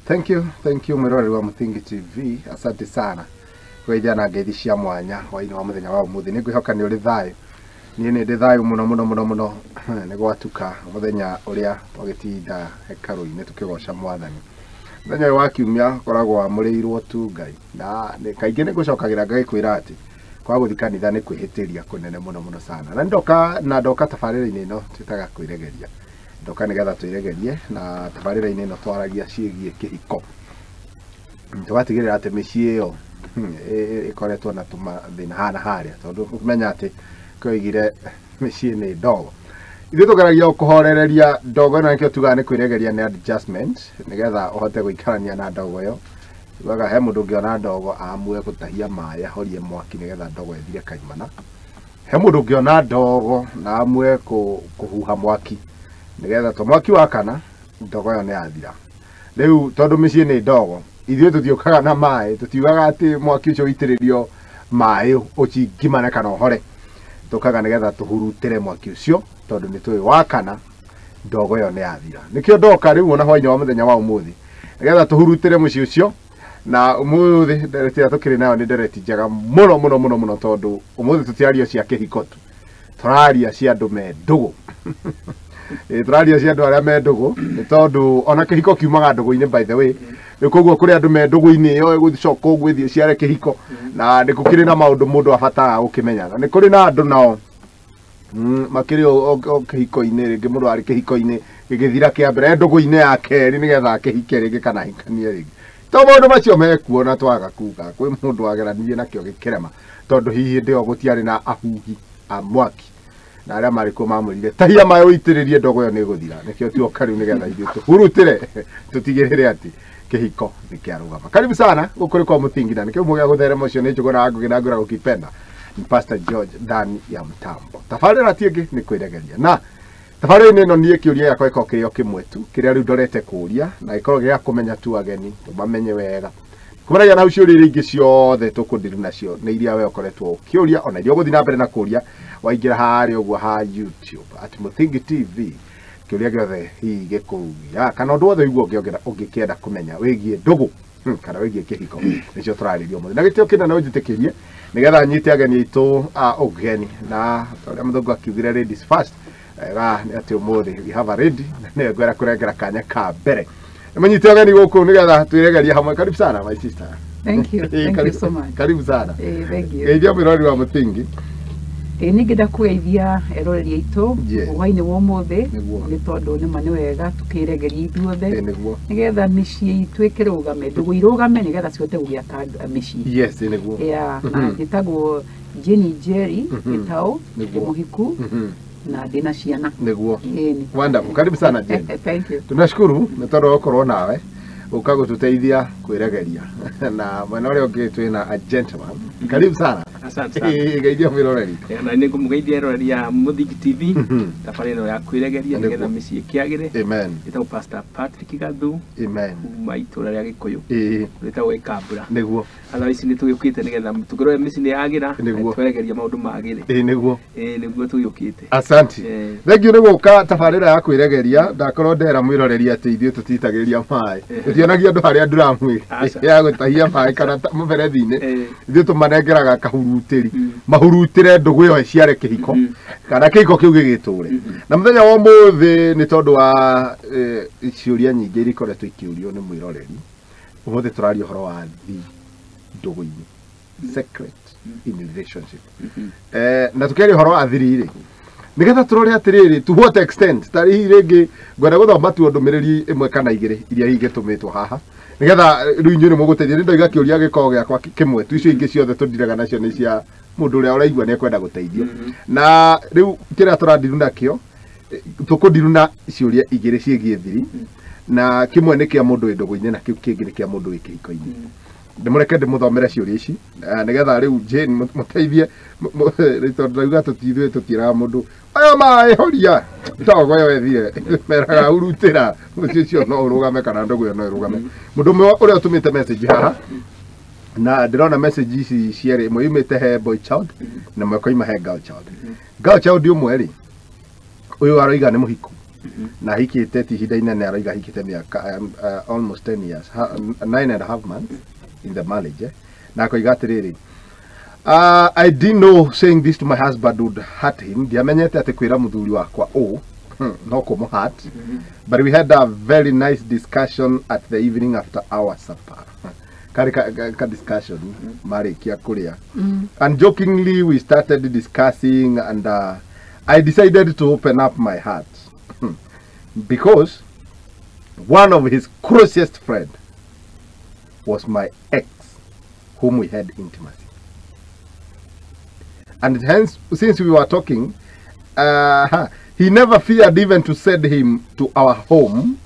Thank you, thank you mwĩroreri wa Mũthingi TV. Asante sana kweithia na ngeithi cia mwanya hwainĩ wa mũthenya wa ũmũthĩ. Nĩ ngwĩhoka nĩ ũrĩ thayũ. Niĩ nĩ ndĩ thayũ mũno mũno mũno mũno. Nĩ gwatuka mũthenya ũrĩa twagĩtinda hekarũ-inĩ tũkĩgoca Mwathani. Mũthenya ũyũ wa kiumia ũkoragwo wamũrĩirwo tu Ngai. Na kaingĩ nĩ ngũcokagĩra ngagĩkwĩra atĩ kwaga gũthiĩ kanitha nĩ kwĩhĩtĩria kũnene mũno mũno sana. Na ndoka na ndoka tabarĩra-inĩ ĩno twĩtaga kwĩregeria. Ndoka nĩgetha twĩregerie na tabarĩra-inĩ ĩno twaragia ciĩgiĩ kĩhiko. Tũgatigĩrĩra atĩ mĩciĩ ĩyo ĩkoretwo na tũmathĩna haha na harĩa, tondũ ũmenya atĩ kĩoigire mĩciĩ nĩ ndogo. Ithuĩ tũgeragia kũhorereria ndogo ĩno, nĩkĩo tugaga nĩ kwĩregeria nĩ adjustment, nĩgetha ũhote gũikarania na ndogo ĩyo. Tugaga he mũndũ ũngĩona ndogo aamue gũtahia maĩ ahorie mwaki nĩgetha ndogo ĩthire kaimana. He mũndũ ũngĩona ndogo na aamue kũhuha mwaki nĩgetha to mwaki wakana ndogo ĩyo nĩ yathira. Rĩu tondũ mĩciĩ nĩ ndogo, ithuĩ tũtiũkaga na maĩ, tũtiugaga atĩ mwaki ũcio ũitĩrĩrio maĩ ũcingimane kana ũhore. Tũkaga nĩgetha tũhurutĩre mwaki ũcio tondũ nĩ tũĩ wakana ndogo ĩyo nĩ yathira. Nĩkĩo ndoka rĩu ona hwainĩ wa mũthenya wa ũmũthĩ nĩgetha tũhurutĩre mũciĩ ũcio. Na ũmũthĩ ndereti ĩrĩa tũkĩrĩ nayo nĩ ndereti njega mũno mũno mũno mũno, tondũ ũmũthĩ tũtiaria cia kĩhiko tu, tũraria cia andũ me ndũgũ. Tũraria cia andũ arĩa me ndũgũ, nĩ tondũ ona kĩhiko kiumaga ndũgũ-inĩ, by the way. Rĩu koguo kũrĩ andũ me ndũgũ-inĩ ĩyo ĩgũcoka ũguo ĩthiĩ ĩciare kĩhiko, na nĩ gũkĩrĩ na maũndũ mũndũ abataraga gũkĩmenya. Na nĩ kũrĩ na andũ nao makĩrĩ o kĩhiko-inĩ, rĩngĩ mũndũ arĩ kĩhiko-inĩ gĩgĩthira kĩa mbere, ndũgũ-inĩ ya kerĩ nĩgetha akĩhike rĩngĩ kana ahikanie rĩngĩ. To maũndũ macio mekuo na twaga kuga kwĩ mũndũ wageranirie nakĩo gĩkĩrema, tondũ hihi hĩndĩ ĩyo gũtiarĩ na ahuhi a mwaki na arĩa marĩ kuo mamwĩrire tahia maĩ ũitĩrĩrie ndogo ĩyo nĩ ĩgũthira. Nĩkĩo tuoka rĩu nĩgetha ithuĩ tũhurutĩre tũtigĩrĩre atĩ kĩhiko nĩ kĩarũgama. Karibu sana gũkũ nĩ kwa Mũthingi, na nĩkĩo mũgĩa gũtherema ũcio nĩ Njũgũna Ngũgĩ na ngwĩra gũkipenda ni Pastor George ndani ya mtambo. Tabarĩra ti ĩngĩ nĩ kwĩregeria. Na tabarĩra-inĩ ĩno niĩ kĩũria gĩakwa gĩkoragwo kĩrĩ o kĩmwe tu, kĩrĩa rĩu ndorete kũũria na gĩkorwo gĩa kũmenya tu ageni tũmamenye wega. Kumanagia na hau ciũria iria ingĩ ciothe tũkũndiru nacio nĩ iria we ũkoretwo ũkĩũria, ona iria ũgũthiĩ na mbere na kũũria waingĩra harĩa ũguo ha YouTube at Mũthingi TV. Kĩũria gĩothe hihi gĩkũgia kana ũndũ wothe ũiguo ũngĩkĩenda kũmenya wĩgiĩ ndũgũ kana wĩgiĩ kĩhiko, nĩcio tũrarĩria ũmũthĩ. Na gĩtĩo kĩnene ũnjĩtĩkĩrie nĩgetha nyite ageni aitũ a ũgeni, na ta ũrĩa mũthũngũ akiugire ladies first, wega nĩ atĩ ũmũthĩ we have a lady na nĩwe ngwenda kũrengera kanya ka mbere. Nĩmũnyite ũgeni gũkũ nĩgetha twĩregerie hamwe. Karibu sana my sister. Thank you. Thank you so much. Karibu sana. Thank you. Geithia mwĩroreri wa Mũthingi. Nĩ ngĩenda kũgeithia eroreri aitũ hwainĩ wa ũmũthĩ, nĩ tondũ nĩma nĩ wega tũkĩregeria ithuothe nĩgetha mĩciĩ itũ ĩkĩrũgame, ndũgũ irũgame nĩgetha cihote gũgĩaka mĩciĩ. Yes, nĩguo. Yeah, na njĩtagwo Jenny Njeri Gĩtaũ, ndĩ mũhiku na ndĩna ciana. Nĩguo. Wonderful. Karibu sana Jenny. Thank you. Tunashukuru nĩ tondũ wa gũkorwo nawe ũka gũtũteithia kwĩregeria. Na mwena ũrĩa ũngĩ twĩna a gentleman. Karibu sana. Asante sana. Geithia mwĩroreri. Na nĩ ngũmũgeithia eroreri ya Mũthingi TV tabarĩra ĩno ya kwĩregeria nĩgetha mĩciĩ ĩkĩagĩre. Amen. Ĩtagwo Pastor Patrick Gathu. Amen. Kuma itũra rĩa Gĩkũyũ. Rĩtagwo Gĩkambura. Nĩguo. Otherwise nĩ tũgĩũkĩte nĩgetha tũkĩrore mĩciĩ nĩ yagĩra, tweregeria maũndũ magĩre. Nĩguo. Nĩguo tũgĩũkĩte. Asante. Thank you nĩ gũka tabarĩra ya kwĩregeria. Ndakorwo ndera mwĩroreri atĩ ithuĩ tũtitagĩrĩria maĩ. Tũtionagia andũ harĩa ndũramwĩrĩ ya gũtahia maĩ kana mũberethi-inĩ. Ithuĩ tũmanengeraga kahurutĩri. Mahurutĩre ndũgũ ĩyo ĩciare kĩhiko kana kĩhiko kĩu gĩgĩtũre. Na mũthenya wa ũmũthĩ nĩ tondũ wa ciũria nyingĩ iria ikoretwo ikĩũrio nĩ mwĩroreri, ũmũthĩ tũraria ũhoro wa thi ndũgũ-inĩ, secret in relationship. Na tũkĩaria ũhoro wa thiri rĩ, nĩgetha tũrore atĩrĩrĩ to what extent, ta hihi rĩngĩ ngwenda gũthoma tu ndũmĩrĩri ĩmwe kana igĩrĩ iria hihi gĩtũmĩtwo haha nĩgetha rĩu inyuĩ nĩ mũgũteithia. Nĩ ndoiga kĩũria gĩkoragwo gĩakwa kĩmwe tu, icio ingĩ ciothe tũndiraga nacio nĩ cia mũndũ ũrĩa ũraigua nĩ ekwenda gũteithio. Na rĩu kĩrĩa tũrandiru nakĩo, tũkũndiru na ciũria igĩrĩ ciĩgiĩ thiri, na kĩmwe nĩ kĩa mũndũ wĩ ndũgũ-inĩ na kĩu kĩngĩ nĩ kĩa mũndũ wĩ kĩhiko-inĩ. Ndĩmũreke ndĩmũthomere ciũria ici nĩgetha rĩu Jane mũteithie, tondũ ndauga tũtithuĩ tũtiĩraga mũndũ aya maĩ horia ndogo ĩyo ĩthire, meraga hurutĩra mũciĩ ũcio no ũrũgame kana ndũgũ ĩyo no ĩrũgame. Mũndũ ũmwe ũrĩa ũtũmĩte message haha, na ndĩrona message ici cierĩ, ĩmwe yumĩte he boy child na ĩmwe ĩkoima he girl child. Girl child ũmwe rĩ, ũyũ aroiga nĩ mũhiku Na hikĩte ti ihinda inene, aroiga hikĩte mĩaka almost 10 years, 9.5 months in the marriage, eh? Na akoiga atĩrĩrĩ, I didn't know saying this to my husband would hurt him. Ndiamenyete atĩ kwĩra mũthuri wakwa ũũ no kũmũ hurt. But we had a very nice discussion at the evening after our supper. Karĩ ka discussion marĩkia kũrĩa. And jokingly we started discussing, and I decided to open up my heart because one of his closest friend was my ex, whom we had intimacy. And hence, since we were talking, he never feared even to send him to our home.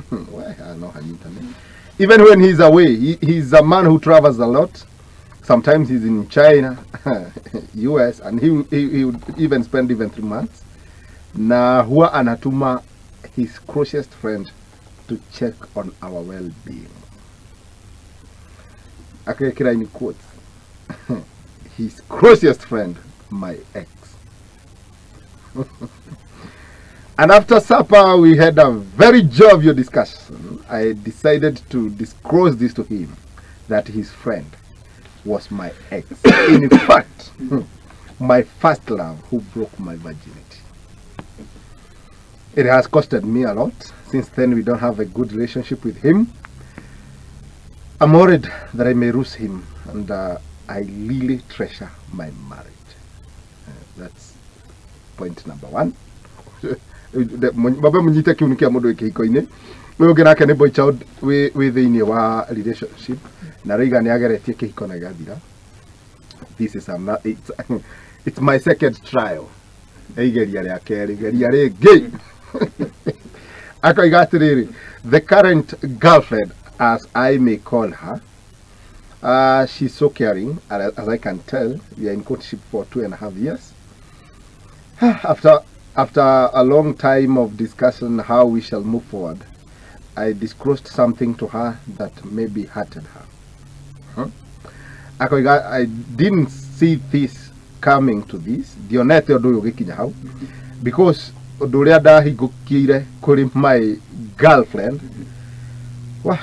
Even when he's away, he's a man who travels a lot. Sometimes he's in China, US, and he would even spend even 3 months. Na huwa anatuma his closest friend to check on our well-being. Akekira in quotes. His closest friend, my ex. And after supper, we had a very jovial discussion. I decided to disclose this to him, that his friend was my ex. In fact, my first love who broke my virginity. It has costed me a lot. Since then, we don't have a good relationship with him. I'm worried that I may lose him, and I really treasure my marriage. That's point number one. Baba munyite kiunu kia mundu kihiko-inĩ. Ũyũ ũngĩ nake nĩ boy child wĩ thĩinĩ wa relationship, na rĩiga nĩ ageretie kĩhiko na gĩgathira. This is it's my second trial. Igeria rĩa kerĩ, geria rĩngĩ. Akoiga atĩrĩrĩ, the current girlfriend, as I may call her, she's so caring, as I can tell. We are in courtship for 2.5 years. After a long time of discussion how we shall move forward, I disclosed something to her that maybe hurted her. Akoiga, I didn't see this coming to this. Ndionete ũndũ ũyũ ũgĩkinya hau, because ũndũ ũrĩa ndahingũkire kũrĩ my girlfriend, wa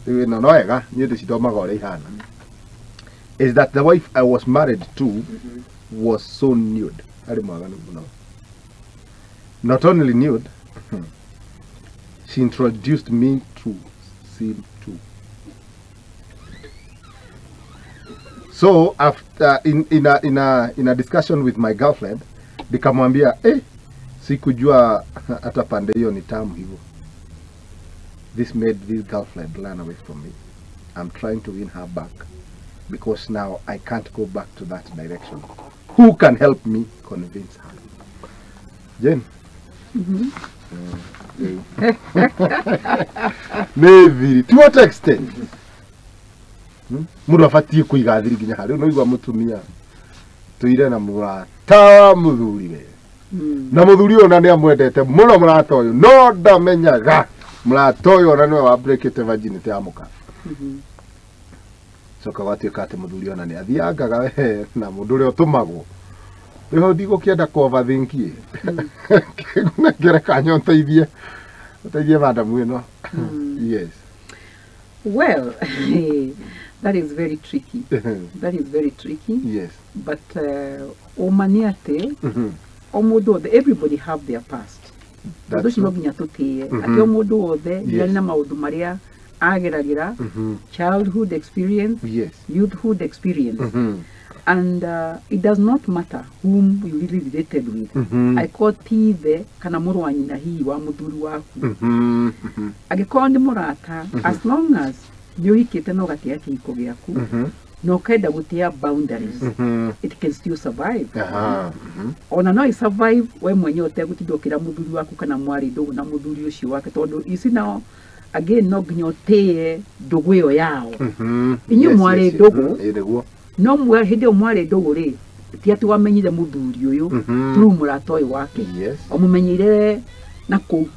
no wega niĩ ndĩcithomaga ũrĩa ihana, is that the wife I was married to was so nude. Arĩ mwaganu mũno. Not only nude, she introduced me to scene 2. So after in a discussion with my girlfriend, nikamwambia, sikujua hata pande hiyo ni tamu hivyo. This made this girlfriend run away from me. I'm trying to win her back because now I can't go back to that direction. Who can help me convince her? Jane? Maybe. To what extent? Mundu abatie kuiga thiri nginya harĩ no igua mutumia tuire na murata wa muthuriwe. Na muthuri ũyũ na nĩ amwendete mũno mũrata ũyũ, no ndamenyaga mũrata ũyũ ona nĩwe wa breakĩte virginity ya mũka. Coka gwatuĩka atĩ mũthuri ona nĩ athiangaga we na mũndũ ũrĩa ũtũmagwo. Rĩu hau ndigũkĩenda kũ overthink ĩ. Ngĩnengere kanya ũnteithie. Ũteithie madamu ĩno. Yes. Well, that is very tricky. That is very tricky. Yes. But ũma nĩ atĩ o mũndũ othe, everybody have their past. Ũndũ ũcio no nginya tũtĩe atĩ o mũndũ wothe nĩ na maũndũ marĩa ageragĩra, childhood experience, yes, youthhood experience. And it does not matter whom you really related with. Angĩkorwo ti ithe kana mũrũ wa nyina hihi wa mũthuri waku, angĩkorwo nĩ mũrata, as long as nĩ ũhikĩte na ũgatĩa kĩhiko gĩaku na ũkenda gũtĩa boundaries, it can still survive. Ona no ĩ survive we mwenyewe ũtegũtinda ũkĩra mũthuri waku kana mwarĩ ndũgũ na mũthuri ũcio wake, tondũ you see now again no nginya ũtĩe ndũgũ ĩyo yao. Inyuĩ mwarĩ ndũgũ, no hĩndĩ ĩyo mwarĩ ndũgũ rĩ, ti atĩ wamenyire mũthuri ũyũ through mũrata ũyũ wake, ũmũmenyeire na kũu.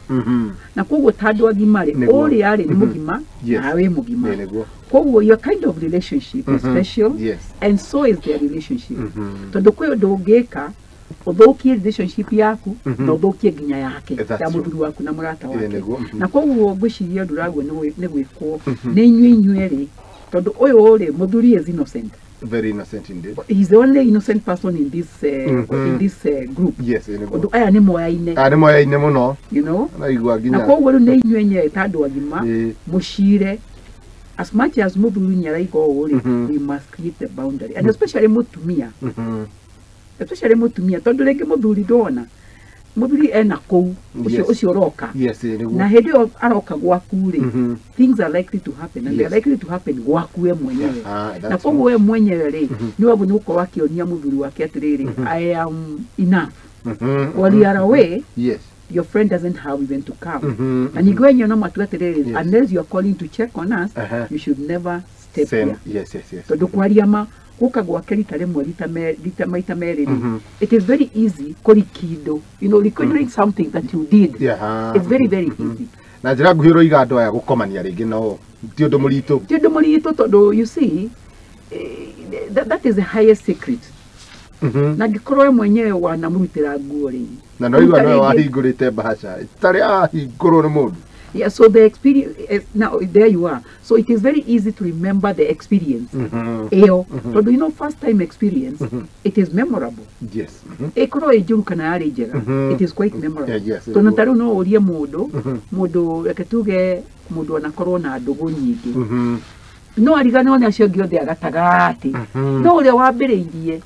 Na koguo ta andũ agima rĩ, ũrĩa arĩ nĩ mũgima nawe wĩ mũgima. Koguo your kind of relationship is special, and so is their relationship. Tondũ kwĩ ũndũ ũngĩka Ũthũkie relationship yaku na ũthũkie nginya yake ya mũthuri waku na mũrata wake. Na koguo ngwĩciria ũndũ ũraguo nĩ gwĩkwo nĩ inyuĩ inyuerĩ, tondũ ũyũ rĩ mũthuri is innocent. Very innocent indeed. He's the only innocent person in this in this group. Yes, ũndũ aya nĩ moyaine. Aya nĩ moyaine mũno. You know? Naigua nginya. Na koguo rĩu nĩ inyuĩ enyewe ta andũ agima mũcire. As much as mũthuri nĩ araiga ũũ rĩ, we must create the boundary. And especially mũtumia. Especially mũtumia tondũ rĩngĩ mũthuri ndona. Mũthuri ena kũu ũcio ũcio ũroka. Yes, na hĩndĩ ĩyo aroka gwaku rĩ, things are likely to happen and they are likely to happen gwaku we mwenyewe. Na koguo we mwenyewe rĩ, nĩ wagwo nĩ gũkorwo akĩonia mũthuri wake atĩrĩrĩ, I am enough. While you are away, yes, your friend doesn't have even to come. Na ningĩ wenyewe no matue atĩrĩrĩ, unless you are calling to check on us, you should never step here. Yes, yes, yes. Tondũ kwaria ma guka gwake rita rĩmwe rita maita merĩ rĩ, it is very easy kũrikindo, you know, recording something that you did. It's very very easy. Na njĩra nguhĩ ũroiga andũ aya gũkomania rĩngĩ no ti ũndũ mũritũ. Ti ũndũ mũritũ tondũ you see that is the highest secret. Na angĩkorwo we mwenyewe wanamũrutĩra nguo rĩ, na no igua nowe wahingũrĩte mbahaca ĩtarĩ ahingũrwo nĩ mũndũ. Yeah, so the experience, now there you are. So it is very easy to remember the experience. Eyo, but you know, first time experience, it is memorable. Yes. Ĩkorwo ĩ njũru kana yarĩ njega, it is quite memorable. Yeah, yes, tondũ ta rĩu no ũrie mũndũ, mũndũ reke tuge mũndũ anakorwo na ndũgũ nyingĩ. No ariganĩrwo nĩ acio angĩ othe a gatagatĩ. No ũrĩa wambĩrĩirie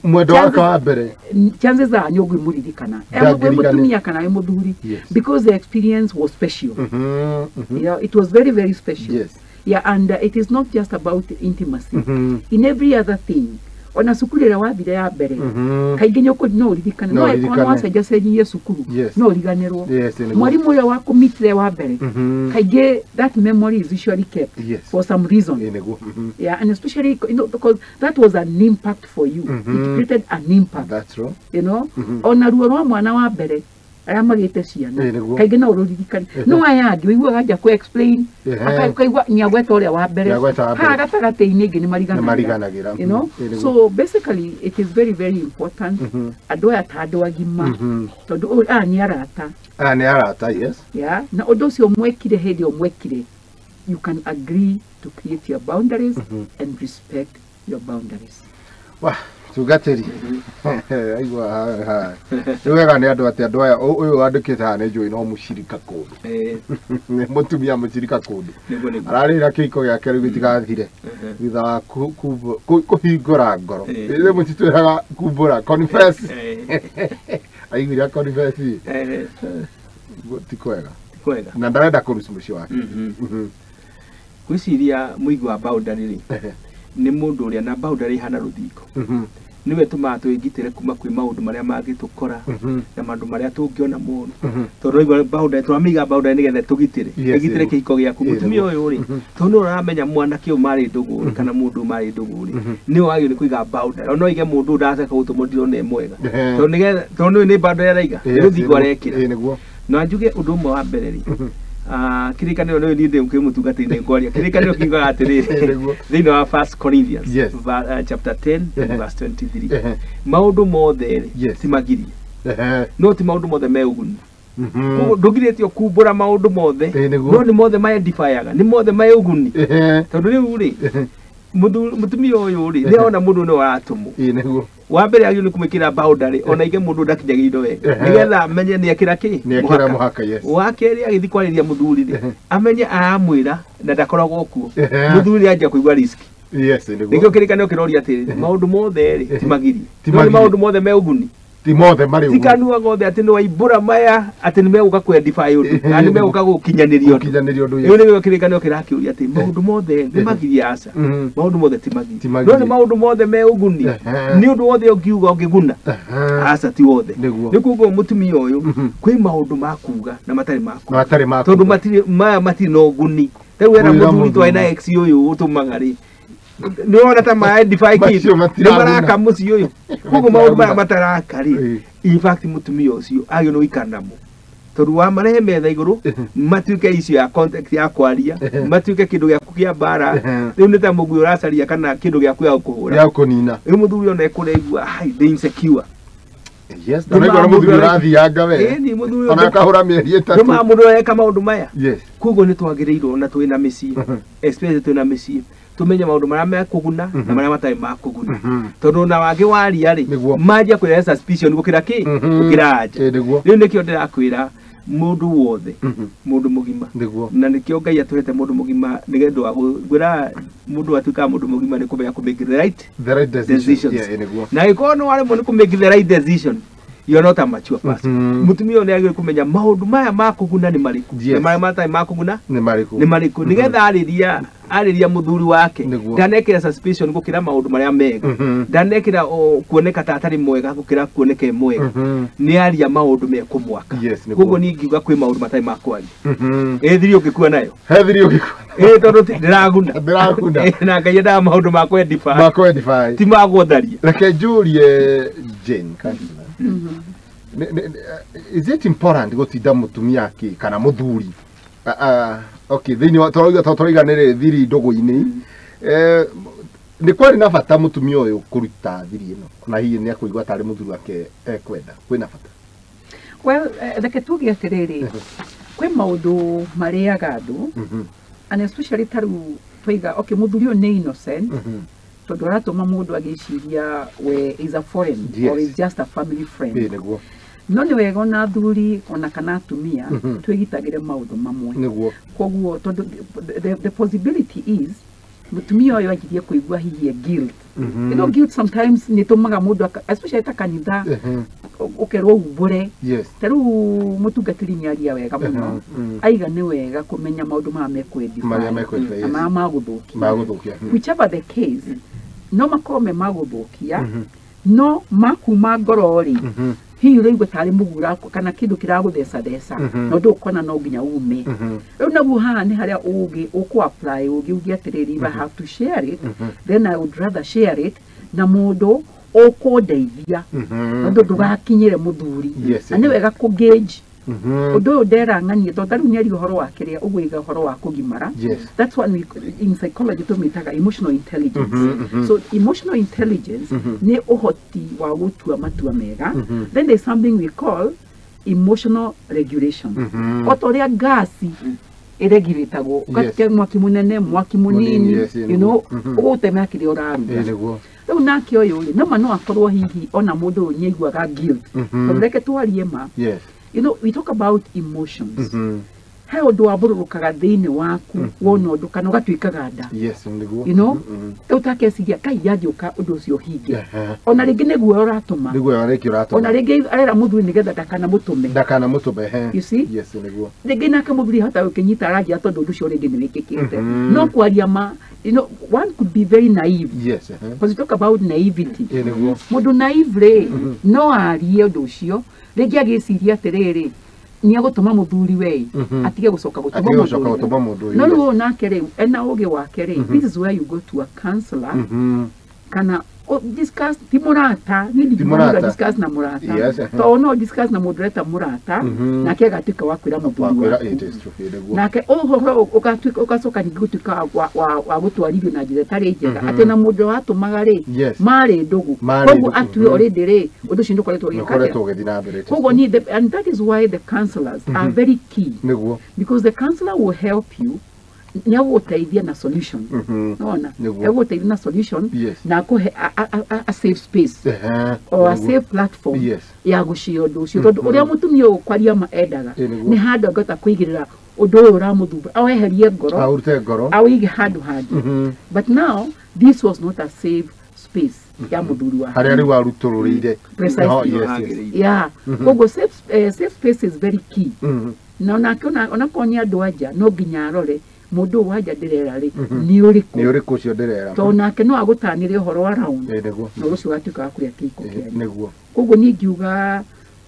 mwendo wake wa mbere, chances are nĩ ũngĩmũririkana wĩ mũtumia kana wĩ mũthuri, because the experience was special. You know, it was very very special. Yes. Yeah, and it is not just about intimacy. In every other thing, ona cukuru ĩrĩa wathire ya mbere, kaingĩ nĩ no ũririkane, no ĩkorwo nĩ wacenjacenjirie cukuru, no ũriganĩrwo. Mwarimũ ũrĩa wakũmitire wa mbere, kaingĩ that memory is usually kept for some reason. Yeah, and especially, you know, because that was an impact for you. It created an impact. That's true. You know, ona ruo rwa mwana wa mbere arĩa magĩte ciana, kaingĩ no ũrũririkane. No aya angĩ ũiguaga anja kũ explain, akaigua nĩagweta ũrĩa wa mbere, haha gatagatĩ-inĩ ingĩ nĩ mariganagĩra. You know, so basically it is very very important andũ aya ta andũ agima, tondũ aya nĩ arata. Aya nĩ arata, yes. Yeah, na ũndũ ũcio mwekire hĩndĩ ĩyo mwekire, you can agree to create your boundaries and respect your boundaries. Wah, tungatĩri aigua haha nĩ wega nĩ andũ atĩ andũ aya ũyũ wandĩkĩte haha nĩ njũĩ no mũcirika kũndũ, nĩ mũtumia mũcirika kũndũ, ararĩra kĩhiko gĩake rĩu gĩtigathire thutha wa kũhingũra ngoro. Ithuĩ mũtitwĩraga kumbũra, confess. Aiguire confess ti kwega na ndarenda kũruci mũciĩ wake. Ngwĩciria mũigua wa boundary rĩ, nĩ mũndũ ũrĩa na boundary ihana rũthingo, nĩwe tũmaga twĩgitĩre kuma kwĩ maũndũ marĩa mangĩtũkora na maũndũ marĩa tũngĩona moru, tondũ waigua boundary tũramĩiga boundary nĩgetha tũgitĩre ĩgitĩre kĩhiko gĩaku. Mũtumia ũyũ rĩ, tondũ nĩwe ũramenya mwanake ũyũ marĩ ndũgũ rĩ, kana mũndũ marĩ ndũgũ rĩ, nĩwe wagĩrĩirwo nĩ kũiga boundary. Ona no oige mũndũ ũyũ ndacoka gũtũmwo ndirona e mwega, tondũ nĩgetha tondũ nĩwe nĩ boundary araiga, nĩ rũthingo arekĩra. Na njuge ũndũ ũmwe wa mbere rĩ, kĩrĩkanĩro nĩwe niĩ ndĩ mũtungatĩri kwaria, kĩrĩkanĩro kiugaga atĩrĩrĩ thĩinĩ wa 1 Corinthians chapter 10 verse 23, maũndũ mothe rĩ ti magirie, no ti maũndũ mothe me ũguni. Koguo ndũngirĩtio kumbũra maũndũ mothe, no nĩ mothe ma edifyaga, nĩ mothe me ũguni. Tondũ rĩu rĩ, mũtumia ũyũ rĩ, nĩ ona mũndũ nĩwe aratũmwo, wa mbere agĩrĩirwo nĩ kũmwĩkĩra boundary, ona aige mũndũ ndakinyagĩrĩirwo wega, nĩgetha amenye nĩ ekĩra kĩ mũhaka. Wa kerĩ agĩthiĩ kwarĩria mũthuri rĩ, amenye aramwĩra na ndakoragwo kuo, mũthuri anjia kũigua risk. Yes, nĩguo. Nĩkĩo kĩrĩkanĩro kĩroria atĩrĩrĩ, maũndũ mothe rĩ ti magirie, no nĩ maũndũ mothe me ũguni. Ti mothe marĩ ũguni. Ti kanua gothe atĩ nĩ waimbũra maya atĩ nĩ megũka kũ-edify ũndũ, kana nĩ megũka gũkinyanĩria ũndũ. Rĩu nĩkĩo kĩrĩkanĩro kĩrakĩũria atĩ maũndũ mothe nĩ magirie, aca, maũndũ mothe ti magirie, no nĩ maũndũ mothe me ũguni. Nĩ ũndũ wothe ũngiuga ũngĩguna, aca, ti wothe. Nĩ koguo mũtumia ũyũ kwĩ maũndũ ma kuga na matarĩ ma kuga, tondũ matirĩ maya matirĩ na ũguni. Rĩu wera mũthuri twarĩ na ex ũyũ ũtũmaga rĩ, nĩwona ta ma edify kĩndũ, nĩ maraka mũciĩ ũyũ. Koguo maũndũ maya mataraka rĩ, in fact mũtumia ũcio agĩrĩirwo nĩ gũikara namo, tondũ wamarehe metha igũrũ matuĩke icio ya context ya kwaria, matuĩke kĩndũ gĩaku kĩa mbara. Rĩu nĩ ta mũgui ũracaria kana kĩndũ gĩaku gĩa gũkũhũra, gĩa kũnina. Rĩu mũthuri ona ekũraigua hai ndĩ insecure, Yes, ndũraigua mũthuri ũrathianga we. Ĩni mũthuri ona akahũra mĩeri ĩtatũ. Ndũmaga mũndũ ũreka maũndũ maya. Yes. Koguo nĩ twagĩrĩirwo na twĩna mĩciĩ, especially twĩna mĩciĩ, tũmenye maũndũ marĩa mekũguna na marĩa matarĩ makũguna. Tondũ ona wangĩ waria rĩ, manjia kwĩrehe suspicion gũkĩra kĩ? Gũkĩra anja. Rĩu nĩkĩo ndĩrakwĩra mũndũ wothe, mũndũ mũgima. Na nĩkĩo Ngai atũhete mũndũ mũgima nĩgetha ngwĩra mũndũ atuĩkaga mũndũ mũgima nĩ kũmenya kũ make the right decisions. Na angĩkorwo nĩ waremwo nĩ kũ make the right decision, you are not a mature person. Mũtumia ũyũ nĩ agĩrĩirwo kũmenya maũndũ maya ma kũguna nĩ marĩkũ na marĩa matarĩ ma kũguna nĩ marĩkũ. Nĩ marĩkũ nĩgetha arĩria mũthuri wake ndanekĩra suspicion gũkĩra maũndũ marĩa mega, ndanekĩra kuoneka ta atarĩ mwega gũkĩra kuoneka e mwega. Nĩ aria maũndũ mekũmwaka. Koguo niĩ ingiuga kwĩ maũndũ matarĩ ma kwaria. Ĩ thiri ũngĩkua nayo? He thiri ũngĩkua. Ĩ tondũ ndĩraguna. Ndĩraguna. Na Ngai endaga maũndũ ma kwedify. Ma kwedify. Ti ma gwotharia. Reke njũrie Jane Kansila. Is it important gũtinda mũtumia akĩ kana mũthuri? Okay, thĩinĩ wa tũrauga nĩ thiri ndũgũ-inĩ. Nĩ kwarĩ na bata mũtumia ũyũ kũruta thiri ĩno na hihi nĩ akũigua tarĩ mũthuri wake ekwenda, kwĩna bata? Well, reke tuge atĩrĩrĩ, kwĩ maũndũ marĩaga andũ, and especially ta rĩu twaiga okay, mũthuri ũyũ nĩ innocent tondũ aratũma mũndũ agĩciria we is a foreign or is just a family friend. No nĩ wega ona athuri ona kana atumia twĩgitagĩre maũndũ mamwe. Koguo tondũ the possibility is mũtumia ũyũ anjirie kũigua hihi guilt. You know, guilt sometimes nĩ ĩtũmaga mũndũ especially ta kanitha ũkerwo umbũre. Ta rĩu mũtungatĩri nĩ aria wega mũno, aiga nĩ wega kũmenya maũndũ maya mekwendify na maya magũthũkia. Whichever the case, no makorwo me magũthũkia, no makuma ngoro rĩ, hihi ũraigua tarĩ mũgura kana kĩndũ kĩragũthecatheca na ndũkona no nginya ume. Rĩu naguo haha nĩ harĩa ũgĩ ũkũ apply ũgĩ uge atĩrĩrĩ, if I have to share it, then I would rather share it na mũndũ ũkũndeithia tondũ ndũgakinyĩre mũthuri. Na nĩ wega kũ gauge ũndũ ũyũ nderang'anie tondũ tarĩu nĩaria ũhoro wa kĩrĩa ũgũiga ũhoro wa kũgimara. That's what we in psychology tũmĩtaga emotional intelligence. So emotional intelligence nĩ ũhoti wa gũtua matua mega. Then there's something we call emotional regulation. O ta ũrĩa ngasi ĩregulatagwo, ũgatiga mwaki mũnene, mwaki mũnini, you know, ũgũtemera kĩrĩa ũraruga. Rĩu nake ũyũ rĩ, nĩma no akorwo hihi ona mũndũ ũyũ nĩaiguaga guilt. Tondũ reke twarie ma. You know, we talk about emotions. He ũndũ wambũrũrũkaga thĩinĩ waku wona ũndũ kana ũgatuĩkaga nda. You know, rĩu takeciria Ngai yanjũka ũndũ ũcio ũhinge. Ona rĩngĩ nĩguo ũratũma. Ona rĩngĩ arera mũthuri nĩgetha ndakanamũtũme. You see? Rĩngĩ nake mũthuri ahota gũkĩnyita aranjia tondũ ũndũ ũcio rĩngĩ nĩ wĩkĩkĩte. No kwaria ma, you know, one could be very naive. Because you talk about naivety. Mũndũ naive rĩ, no arie ũndũ ũcio rĩngĩ agĩciria atĩrĩrĩ, nĩ agũtũma mũthuri we atige gũcoka gũtũma mũndũ ũyũ. No rĩu nake rĩu ena ũgĩ wake rĩ, this is where you go to a counselor kana discuss ti mũrata, niĩ ndingiuga discuss na mũrata tondũ no discuss na mũndũ ũreta mũrata nake agatuĩka wa kwĩra mũthuri waku, nake ũhoro ũgatuĩka ũgacoka ningĩ gũtuĩka wa gũtwarithio na njĩra ĩtarĩ njega, atĩ na mũndũ watũmaga rĩ marĩ ndũgũ, koguo atue already rĩ ũndũ ũcio nĩũkoretwo ũgĩka. Koguo niĩ, and that is why the counselors are very key, because the counselor will help you nĩ agũgũteithia na solution. Nona agũgũteithia na solution na akũhe a safe space or a safe platform ya gũcia ũndũ ũcio, tondũ ũrĩa mũtumia ũyũ kwaria ma endaga nĩ handũ angĩhota kũigĩrĩra ũndũ ũyũ ũramũthumbũra, aweherie ngoro, aũrute ngoro, awĩige handũ hangĩ. But now this was not a safe space ya mũthuri wake harĩa rĩu arutũrũrĩire. Precisely. Yeah. Koguo safe space is very key. Na onake onakorwo nĩ andũ anja no nginya arore mũndũ ũyũ wanja ndĩrera rĩ nĩ ũrĩkũ, nĩ ũrĩkũ ũcio ndĩrera, tondũ nake no agũtanĩre ũhoro wa round na ũcio ũgatuĩka wa kũrĩa kĩhiko kĩanyu. Nĩguo. Koguo niĩ ngiuga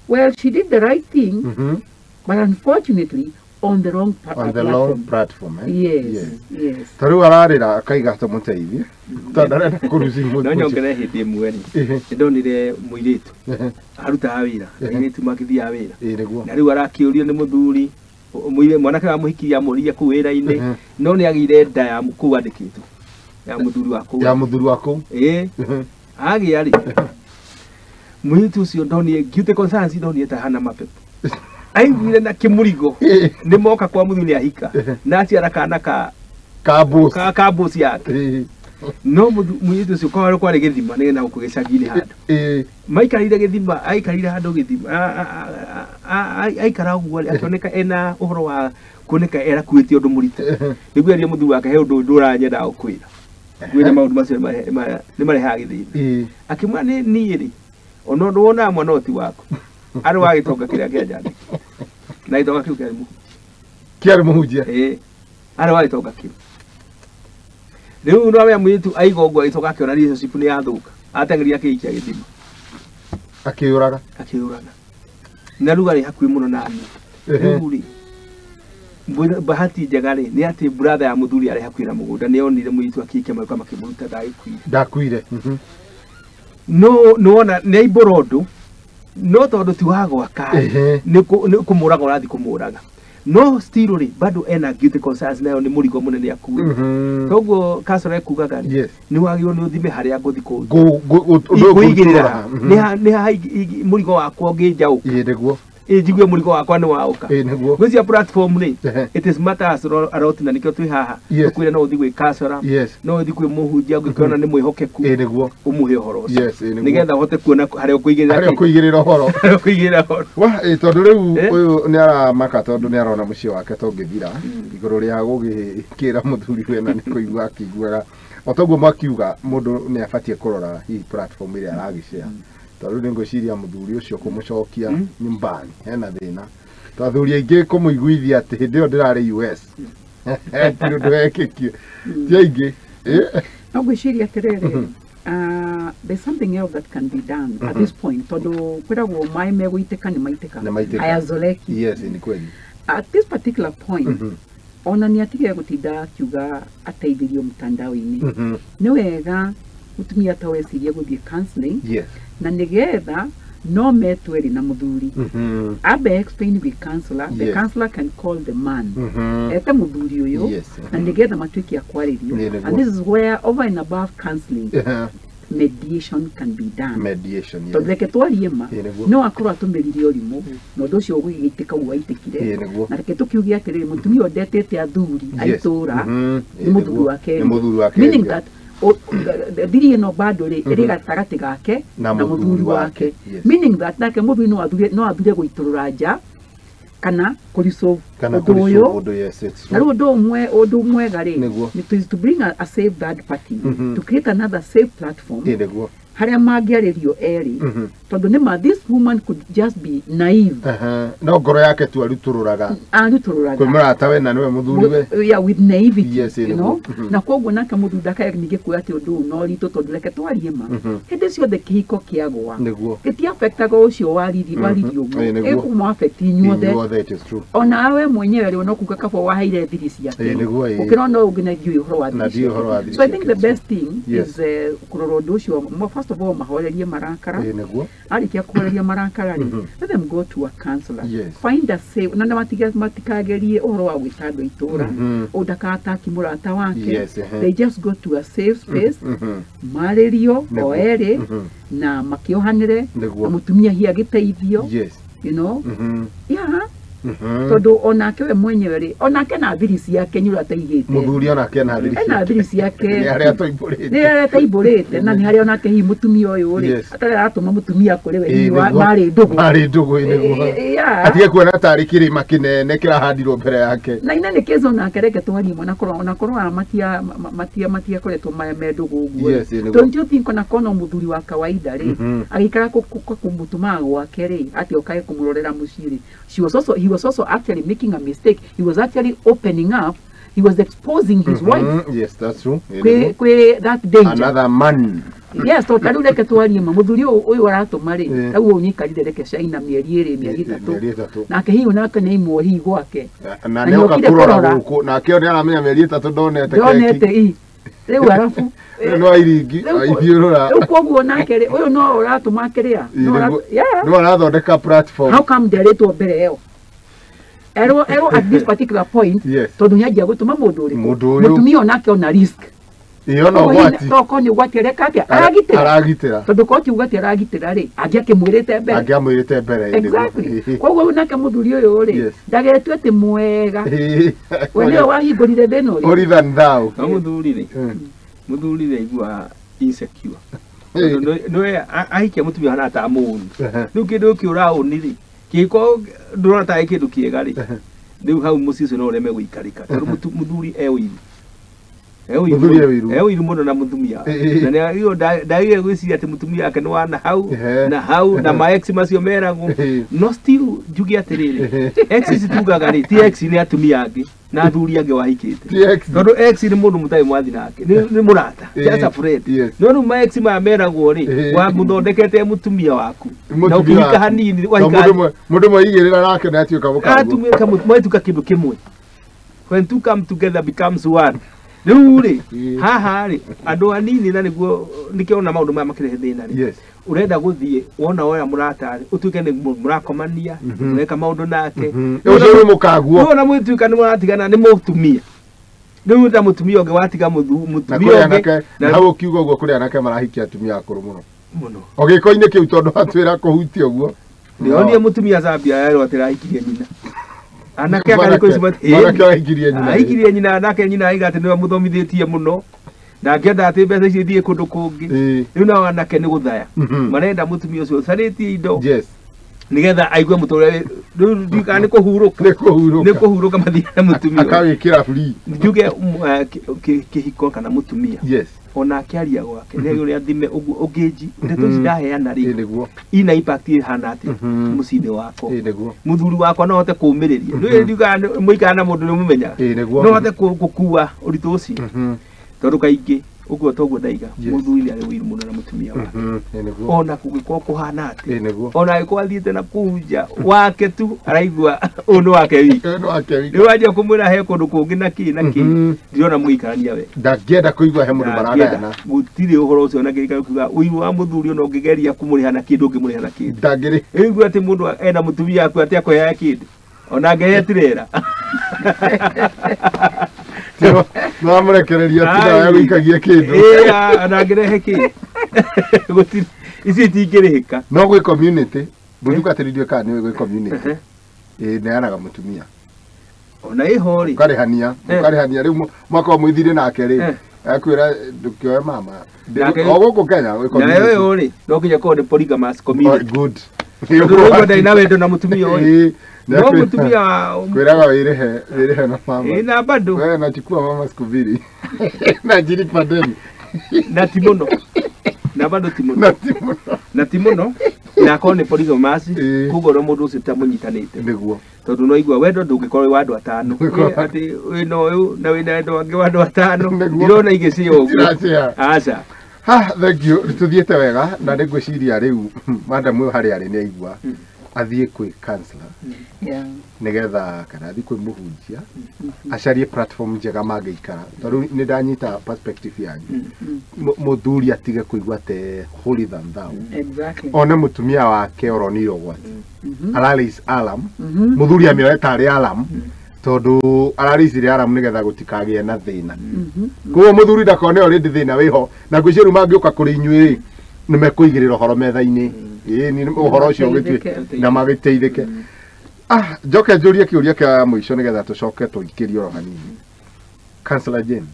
well, she did the right thing, but unfortunately on the wrong platform. Yes, yes. Ta rĩu ararĩra akaiga tũmũteithie tondũ ndarenda kũruci mũndũ. No nyongerere hĩndĩ ĩmwe rĩ, nĩndonire mũirĩtu arutaga wĩra, airĩtu makĩthiaga wĩra, na rĩu arakĩũrio nĩ mũthuri mwanake wa mũhiki amũririe kũu wĩra-inĩ, no nĩ agĩire nda ya kũu andĩkĩtwo ya mũthuri wa kũu, ya mũthuri wa kũu. Ĩĩ, agĩa rĩ Mũirĩtu ũcio ndonire guilty conscience ndonire ta hana mapepo. Aiguire na kĩmũrigo nĩ moka kwa mũthuri ahika na aciara kana ka kabosi yake. No mũirĩtu ũcio kwa kwarĩ gĩthima nĩ na gũkũ gĩcagi-inĩ handũ. Maikarire gĩthima, aikarire handũ gĩthima, aikara ũguo akĩoneka ena ũhoro wa kuoneka erakuĩte ũndũ mũritũ. Nĩguo erire mũthuri wake he ũndũ ndũranyenda gũkwĩra. Ngwĩra maũndũ macio nĩ marehaga gĩthĩna. Akĩmwĩra nĩ niĩ rĩ, ona ũndũ wonaga mwana ũyũ ti waku. Arĩ wa gĩtonga kĩrĩa kĩa Njandĩki. Na gĩtonga kĩu kĩarĩ mũhunjia. Kĩarĩ mũhunjia? Ĩĩ. Arĩ wa gĩtonga kĩu. Rĩu no we mũirĩtu aiga ũguo agĩcoka akĩona relationship nĩ yathũka. Ateng'erire akĩikia gĩthima. Akĩyũraga. Akĩyũraga. Na rĩu arĩ hakuhĩ mũno na niĩ. Rĩu rĩ, bahati njega rĩ, nĩ atĩ brother ya mũthuri arĩ hakuhĩ na mũgũnda nĩ onire mũirĩtu akĩikia magĩũka makĩmũruta ndagĩkuire. Ndakuire. No nĩwona nĩ aimbũra ũndũ no tondũ ti wa gwaka nĩ kũmũraga ũrathiĩ kũmũraga. No still rĩ bado ena guilty conscience nayo nĩ mũrigo mũnene akuĩte. Koguo Kasora ekugaga rĩ nĩ wagĩrĩirwo nĩ ũthime harĩa ngũthiĩ kũigĩrĩra. Nĩ ha mũrigo wakwa ũngĩnjaũka. Nĩguo. Njigue mũrigo wakwa nĩ waũka. Nĩguo. Gwĩcia platform rĩ it is matters a lot na nĩkĩo twĩ haha. Tũkwĩra no ũthiĩ gwĩ Kasora, no ũthiĩ kwĩ mũhunjia ũngĩkĩona nĩ mwĩhokeku. Nĩguo. Ũmũhe ũhoro ũcio. Nĩgetha ũhote kuona harĩa ũkũigĩrĩra. Harĩa ũkũigĩrĩra ũhoro. Harĩa ũkũigĩrĩra ũhoro. Wa tondũ rĩu ũyũ nĩ aramaka tondũ nĩ arona mũciĩ wake tũngĩthira igũrũ rĩa gũgĩkĩra mũthuri we na nĩ kũigua akĩiguaga. O toguo makiuga mũndũ nĩ abatiĩ kũrora hihi platform ĩrĩa aragĩshare. Tondũ nĩ ngwĩciria mũthuri ũcio kũmũcokia nyumbani hena thĩna. Tondũ athuri aingĩ kũmũiguithia atĩ hĩndĩ ĩyo ndĩrarĩ US. Ti ũndũ wekĩkire. Ti aingĩ. No ngwĩciria atĩrĩrĩ, there's something else that can be done at this point. Tondũ kwĩragwo maĩ megũitĩka nĩ maitĩka. Hayazoleki. Yes, ni kweli. At this particular point, ona nĩ atigire gũtinda akiuga ateithĩrio mtandao-inĩ. Nĩ wega mũtumia ta wecirie gũthiĩ counseling. Yes. Na nĩgetha no metwo erĩ na mũthuri. Ambe explain with counselor, the counselor can call the man. Ete mũthuri ũyũ na nĩgetha matuĩke a kwarĩrio. And this is where over and above counseling, mediation can be done. Mediation, yes. Tondũ reke twarie ma, no akorwo atũmĩrire ũrimũ na ũndũ ũcio ũgĩgĩitĩka ũguo aitĩkire. Na reke tũkiuge atĩrĩrĩ, mũtumia ũyũ ndetĩte athuri a itũũra nĩ mũthuri wake. Meaning that thiri ĩno bado rĩ ĩrĩ gatagatĩ gake na mũthuri wake. Meaning that nake mũthuri no athure gũitũrũra nja kana kũresolve ũndũ ũyũ. Na rĩu ũndũ mwega rĩ nĩ to bring a safe third party, to create another safe platform harĩa mangĩarĩrio erĩ. Tondũ nĩma this woman could just be naive. No ngoro yake tu arutũrũraga. Arutũrũraga. Kwĩ mũrata we na nĩwe mũthuri we. Yeah, with naivety, you know. Na koguo nake mũthuri ndakae ningĩ kuoya atĩ ũndũ ũyũ no ũritũ tondũ reke twarie ma. Hĩndĩ ciothe kĩhiko kĩagwa. Gĩtiaffectaga ũcio waririe ũguo. Ĩkũmũ affect inyuothe. Ona we mwenyewe rĩ no kuga kaba waheire thiri ciake. Ũkĩrona no ũngĩ na ndiũĩ ũhoro wa thiri ciake. So I think the best thing is kũrora ũndũ ũcio. First of all, mahorerie marakara. Arĩkia kũhoreria marakara rĩ, let them go to a counselor. Find a safe, na matikagerie ũhoro wa gwĩta andũ itũũra, ũũ ndakataki mũrata wake. They just go to a safe space, marĩrio o erĩ na makĩohanĩre, na mũtumia hihi agĩteithio, you know. Yeah. Tondũ onake we mwenyewe rĩ, onake na thiri ciake nyũra ataigĩte. Mũthuri onake ena thiri ciake. Ena thiri ciake. Nĩ harĩa atoimbũrĩte. Nĩ harĩa atoimbũrĩte na nĩ harĩa onake hihi mũtumia ũyũ rĩ, atarĩ aratũma mũtumia kũrĩ we hihi marĩ ndũgũ. Marĩ ndũgũ nĩguo. Atige kuona tarĩ kĩrĩma kĩnene kĩrahandirwo mbere yake. Na ina nĩ kĩzo nake reke twarie mwana korwo ona korwo matiakoretwo me ndũgũ ũguo. Don't you think ona korwo no mũthuri wa kawaida rĩ, agĩikara kũmũtũmaga gwake rĩ, atĩ okage kũmũrorera mũciĩ rĩ. He was also actually making a mistake. He was actually opening up. He was exposing his wife. Yes, that's true. Kwe that danger. Another man. Yes, to taru reke twarie ma muthuri uyu aratuma ri rau unyikarire reke China mĩeri ĩrĩ mĩeri ĩtatũ nake hihi onake nĩ imwe hihi gwake na nĩ oka kũrora gũkũ nake nĩ aramenya mĩeri ĩtatũ ndonete keki ndonete i rĩu arabu no airingi aithiũrũra rĩu koguo nake rĩ ũyũ no ũratũma kĩrĩa no arathondeka platform. How come nderetwo mbere ĩyo erwo at this particular point tondu nĩanjia gũtũma mũndũ ũrĩkũ mũtumia onake ona risk. Iyo no ũgwati. Toko nĩ ũgwati areka atĩa? Aragitĩra. Aragitĩra. Tondũ korwo ti ũgwati aragitĩra rĩ, angĩakĩmwĩrĩte mbere. Angĩamwĩrĩte mbere. Exactly. Koguo nake mũthuri ũyũ rĩ, ndagetue atĩ mwega. We nĩwe wahingũrire thĩna ũrĩa. Holier than thou. No mũthuri rĩ, mũthuri rĩ aigua insecure. Nĩwe ahikia mũtumia hana ta mũũni. Rĩu kĩndũ gĩkĩ ũraũni rĩ, kĩngĩkorwo ndũrona tarĩ kĩndũ kĩega rĩ, rĩu hau mũciĩ ũcio no ũreme gũikarĩka. Tondũ mũthuri e ũiru. E ũiru mũno na mũtumia. Na nĩ ndagĩrĩire gwĩciria atĩ mũtumia wake nĩ wa na hau na hau na ma ex macio meragwo. No still njuge atĩrĩrĩ, ex ici tugaga rĩ, ti ex nĩ atumia angĩ na athuri angĩ wahikĩte. Tondũ ex nĩ mũndũ mũtarĩ mwathi nake, nĩ mũrata, just a friend. No rĩu ma ex maya meragwo rĩ, wamũthondekete mũtumia waku. Na ũkĩhika hanini, wahika mũndũ mwaigĩrĩra nake nĩ atuĩka mũkaguo. Atuĩka mwatuĩka kĩndũ kĩmwe. When two come together becomes one. Rĩu rĩ, haha rĩ, andũ anini na nĩguo nĩkĩo maũndũ maya makĩrehe thĩna rĩ. Ũrenda gũthiĩ wona woya mũrata rĩ, ũtuĩke nĩ mũrakomania, mũreka maũndũ nake. Ũcio nĩ mũkaguo. Wona mũtuĩka nĩ mũratigana nĩ mũtumia. Rĩu ta mũtumia ũngĩ watiga mũtumia ũngĩ. Na hau ũkiuga ũguo kũrĩ anake marahikia atumia akũrũ mũno. Mũno. O gĩko-inĩ kĩu tondũ atwĩra kũhutia ũguo. Ndĩronire mũtumia Zambia yerwo atĩ arahikirie nyina. Anake akarĩ kũici ahikirie nyina. Ahikirie nyina nake nyina aiga atĩ nĩwe mũthomithĩtie mũno. Na angĩenda atĩ mbeca icio ithiĩ kũndũ kũngĩ. Rĩu nao anake nĩ gũthaya. Marenda mũtumia ũcio ũcarĩtie indo. Nĩgetha aigue mũtũrĩre rĩu ndiũĩ kana nĩ kũhurũka. Nĩ kũhurũka mathiĩ na mũtumia. Akawĩkĩra free. Njuge kĩhiko kana mũtumia. Ona akĩaria gwake nĩ ũrĩa athime ũguo ũngĩnji ndeto ici ndaheana rĩ ina impact ĩhana atĩa mũciĩ-inĩ wakwa. Mũthuri wakwa no ahote kũũmĩrĩria. Nĩũĩ ndiugaga mũikara na mũndũ nĩ ũmũmenyaga. No ahote gũkua ũritũ ũcio. Tondũ kaingĩ ũguo toguo ndaiga mũthuri nĩ arĩ ũiru mũno na mũtumia wake. Ona kũngĩkorwo kũhana atĩa. Ona angĩkorwo athiĩte na kũu nja wake tu araigua ũyũ nĩ wake wiki. Rĩu wanjia kũmwĩra he kũndũ kũngĩ na kĩ na kĩ, ndirona mũgĩikarania wega. Ndangĩenda kũigua he mũndũ maragayana. Gũtirĩ ũhoro ũcio ona kĩrĩkanĩro kiuga ũiru wa mũthuri ona ũngĩgeria kũmũrĩha na kĩndũ ũngĩmũrĩha na kĩndũ. Ndangĩrĩ. Ũigua atĩ mũndũ ena mũtumia aku atĩ akũheaga kĩndũ. Ona angĩhe tirera. No amũrekereria tira gũikagia kĩndũ. Ona angĩrehe kĩ. Gũtirĩ ici itingĩrĩhĩka. No gwĩ community, mũtungatĩri ndiũĩ kana nĩũĩ gwĩ community. Ĩneanaga mũtumia. Ona ĩho rĩ. Ũkarĩhania, ũkarĩhania rĩu mwakorwo mwĩthire nake rĩ. Akwĩra ndũkĩoe mama. O gũkũ Kenya gwĩ community. Nayo ĩyo rĩ, no nginya ĩkorwo nĩ polygamous community. Good. Tondũ ndarĩ na wendo na mũtumia ũyũ. No mũtumia kwĩraga wĩrĩhe, wĩrĩhe na mama. Na bado. Wewe nachukua mama siku mbili. Na jilipa deni. Na ti mũno. Na bado ti mũno. Na ti mũno. Na ti mũno. Na akorwo nĩ polygamous, koguo no mũndũ ũcio tamũnyitanĩte. Nĩguo. Tondũ no igua wendo ndũngĩkorwo wĩ wa andũ atano. Atĩ wĩna ũyũ na wĩna wendo angĩ wa andũ atano. Ndirona igĩcia ũguo. Aca. Ha, thank you. Tũthiĩte wega na nĩngwĩciria rĩu madam ũyũ harĩa arĩ nĩ aigua. Athiĩ kwĩ counselor. Nĩgetha kana athiĩ kwĩ mũhunjia acarie platform njega mangĩikara. Tondũ nĩ ndanyita perspective yanyu. Mũthuri atige kũigua te holier than thou. One mũtumia wake oronire ũgwati. Araraise alarm. Mũthuri amĩoe tarĩ alarm. Tondũ araraisire alarm nĩgetha gũtikagĩe na thĩna. Koguo mũthuri ndakone already thĩna wĩho. Na ngwĩciria rĩu mangĩũka kũrĩ inyuĩ rĩ, nĩ mekũigĩrĩra ũhoro metha-inĩ. Ĩĩ ũhoro ũcio ũgĩtuĩke na magĩteithĩke. Njoke njũrie kĩũria kĩa mũico nĩgetha tũcoke tũikĩrie oro hanini. Counselor Jane,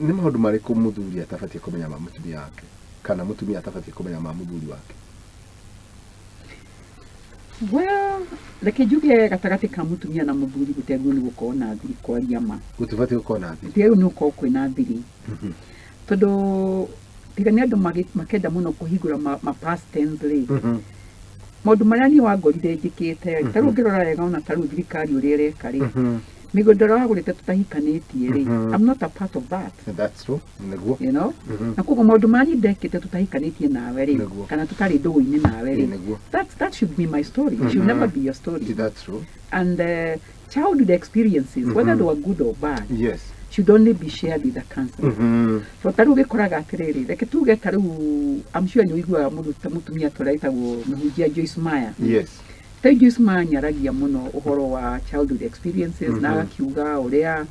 nĩ maũndũ marĩkũ mũthuri atabatiĩ kũmenya ma mũtumia wake kana mũtumia atabatiĩ kũmenya ma mũthuri wake? Well, reke njuge gatagatĩ ka mũtumia na mũthuri gũtiagĩrĩirwo nĩ gũkorwo na thiri kwaria ma. Gũtibatiĩ gũkorwo na thiri. Gũtiagĩrĩirwo nĩ gũkorwo kwĩna thiri. Tondũ tiga nĩ andũ makenda mũno kũhingũra ma past tense rĩ. Maũndũ marĩa niĩ wangorire njĩkĩte, ta rĩu ũngĩrora wega ona ta rĩu thirikari ũrĩa ĩreka rĩ, mĩgũnda ĩrĩa wagũrĩte tũtahikanĩtie rĩ, I'm not a part of that. That's true. Nĩguo. You know? Na koguo maũndũ marĩa niĩ ndekĩte tũtahikanĩtie nawe rĩ, kana tũtarĩ ndũgũ-inĩ nawe rĩ, that should be my story. It should never be your story. That's true. And childhood experiences, whether they were good or bad, yes, should only be shared with the counselor. So ta rĩu ũgĩkoraga atĩrĩrĩ, reke tuge ta rĩu, I'm sure nĩ ũiguaga mũndũ ta mũtumia tũrĩa wĩtagwo mũhunjia Joyce Meyer. Yes. Ta Joyce Meyer nĩaragia mũno ũhoro wa childhood experiences na agakiuga ũrĩa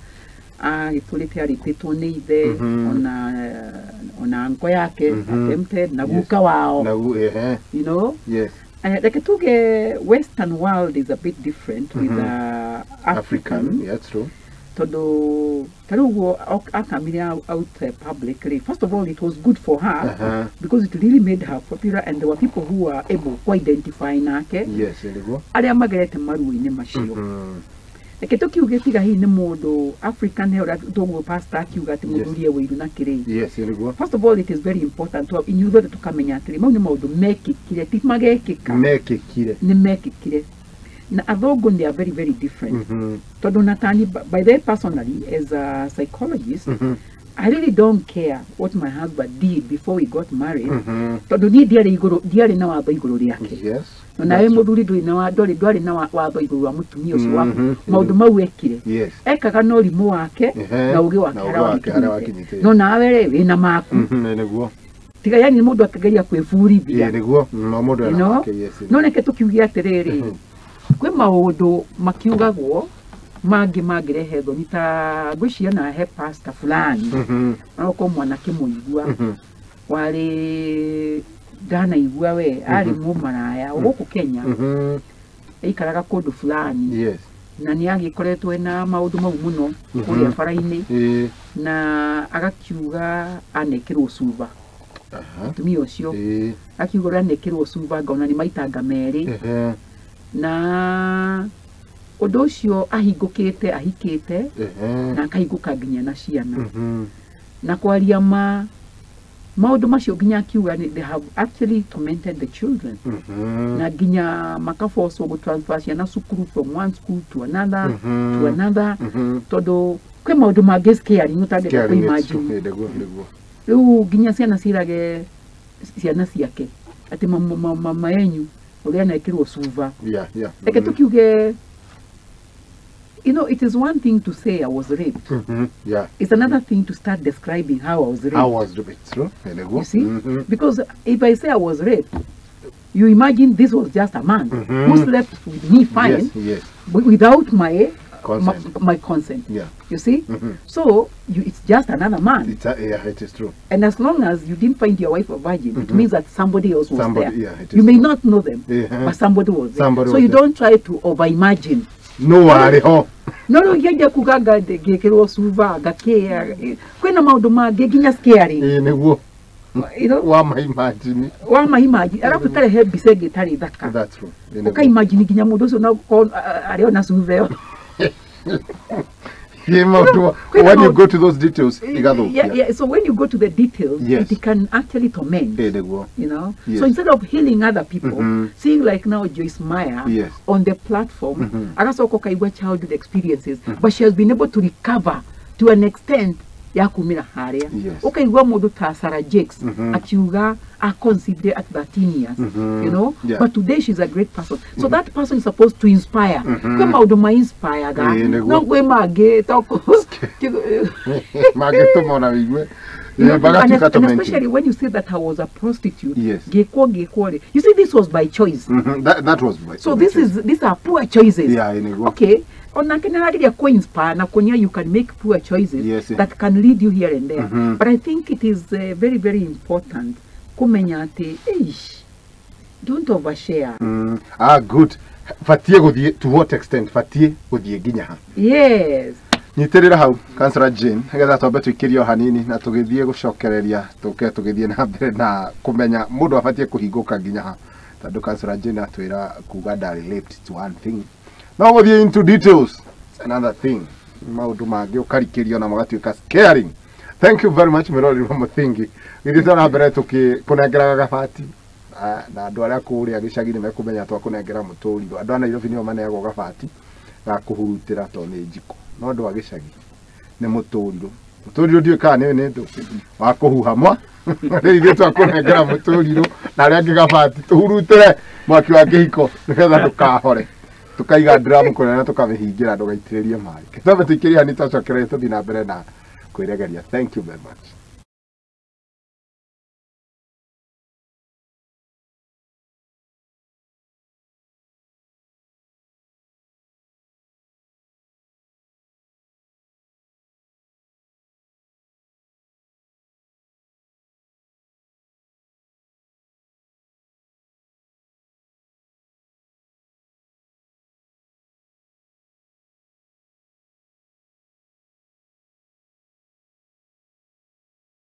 Agĩtũrĩte arĩtĩtwo nĩ ithe ona anko yake attempted na guka wao na you know. Yes. Reke tuge western world is a bit different with the African. Yeah, true. Tondũ ta rĩu ũguo akamire out publicly. First of all, it was good for her because it really made her popular and there were people who were able to identify nake. Yes, nĩguo. Arĩa magerete maruo-inĩ macio. Reke tũkiuge tiga hihi nĩ mũndũ African he ũrĩa tũguo pastor akiuga atĩ mũthuri e wĩiru na kĩrĩ. Yes, nĩguo. First of all, it is very important to inyuĩ tũkamenya atĩrĩ mau nĩ maũndũ mekĩkire ti magekĩka. Mekĩkire. Nĩ mekĩkire. Na athũngũ they are very very different. Tondũ natani by the way, personally as a psychologist, I really don't care what my husband did before we got married. Tondũ niĩ ndiarĩ na watho igũrũ rĩake. Yes. Nawe mũthuri ndwarĩ na watho igũrũ wa mũtumia ũcio waku. Maũndũ mau ekire. Yes. Ekaga na ũrimũ wake na ũgĩ wake harĩa wakinyĩte. No nawe rĩ wĩna maku. Nĩguo. Tiga yani mũndũ akĩgeria kwĩburithia. Nĩguo. No mũndũ ena make, yes. No reke tũkiuge atĩrĩrĩ. Kwĩ maũndũ makiugagwo mangĩ mangĩrehe thoni ta ngwĩciria na he pastor fulani onokorwo mwanake mũigua warĩ ndanaigua we arĩ mũmaraya gũkũ Kenya aikaraga kũndũ fulani. Yes. Na nĩ agĩkoretwo ena maũndũ mau mũno kũrĩa bara-inĩ na agakiuga anekĩrwo cuba. Mũtumia ũcio akiuga ũrĩa anekĩrwo cuba ngona nĩ maitanga merĩ. Na ũndũ ũcio ahingũkĩte ahikĩte na akahingũka nginya na ciana. Na kwaria ma maũndũ macio nginya akiuga they have actually tormented the children. Na nginya makaforcwo gũtransfer ciana cukuru from one school to another to another tondũ kwĩ maũndũ mangĩ scaring ũtangĩhota kũ-imagine. Rĩu nginya ciana cirage ciana ciake atĩ mama yenyu ũrĩa anekĩrwo cuba. Yeah. Reke tũkiuge, you know, it is one thing to say I was raped. Yeah. It's another thing to start describing how I was raped. I was raped, true. You see? Because if I say I was raped, you imagine this was just a man who slept with me fine, yes, without my consent. My consent. Yeah. You see? So it's just another man. It's yeah, it is true. And as long as you didn't find your wife a virgin, it means that somebody else was there. Yeah, it is you may true. Not know them, but somebody was there. Somebody so was you there. Don't try to over-imagine. No, ho. No, ngĩendia kuga ngĩkĩrwo cuba ngakĩa kwĩna maũndũ mangĩ nginya scary. Nĩguo. You know, wa ma imagine. Wa ma imagine arabu tarehe mbica ĩngĩ ĩtarĩ thaka. That's true. Ũka imagine nginya mũndũ ũcio no arĩ ona cuba ĩyo. When you go to those details, yeah, so when you go to the details, yes, it can actually torment. You know? Yes. So instead of healing other people, seeing like now Joyce Meyer on the platform, agacoka kaigua childhood experiences, but she has been able to recover to an extent ya kumira haria. Ukaigua mundu ta Sarah Jakes akiuga a conceived at 13 years, you know, but today she's a great person. So that person is supposed to inspire. Kwe maundu ma inspire ga no kwe mage toko mage tumona wigwe. And especially when you say that I was a prostitute, yes, you see, this was by choice. That was by so this choice. These are poor choices. Yeah, okay. You can make poor choices, yes, that can lead you here and there. But I think it is very, very important. Kumenya ati, don't overshare. Good. Fatie guthie to what extent? Fatie guthie nginya ha. Yes. Nyitirira hau Councillor Jane nigetha twambe tuikirio hanini na tugithie gucokereria tuke tugithie na mbere na kumenya mundu abatie kuhinguka nginya ha tondu Councillor Jane atwira kuga ndarĩ raped to one thing. No guthie into details, it's another thing. Maundu mangi ukarikirio na magatuika scaring. Thank you very much Mirori wa Muthingi. Githie twana mbere tukikunengeraga gabati na andu aria kuria gicagi-inĩ mekumenya twakunengera mũtũrirũ. Andũ a Nairobi nĩo maneagwo gabati ga kũhurutĩra to nĩ njiko. No andũ a gĩcagi nĩ mũtũrirũ. Mũtũrirũ ndiũĩ kana nĩ ndũ wa kũhuha mwa. Rĩu ithuĩ twakũnengera mũtũrirũ na arĩa angĩ gabati tũhurutĩre mwaki wa kĩhiko nĩgetha ndũkahore. Tukaiga drum kũrĩa na tũkamĩhingĩra ndũgaitĩrĩrie maĩ. Twambe tũikĩrie hanini twacokereria tũthiĩ na mbere na kwĩregeria. Thank you very much.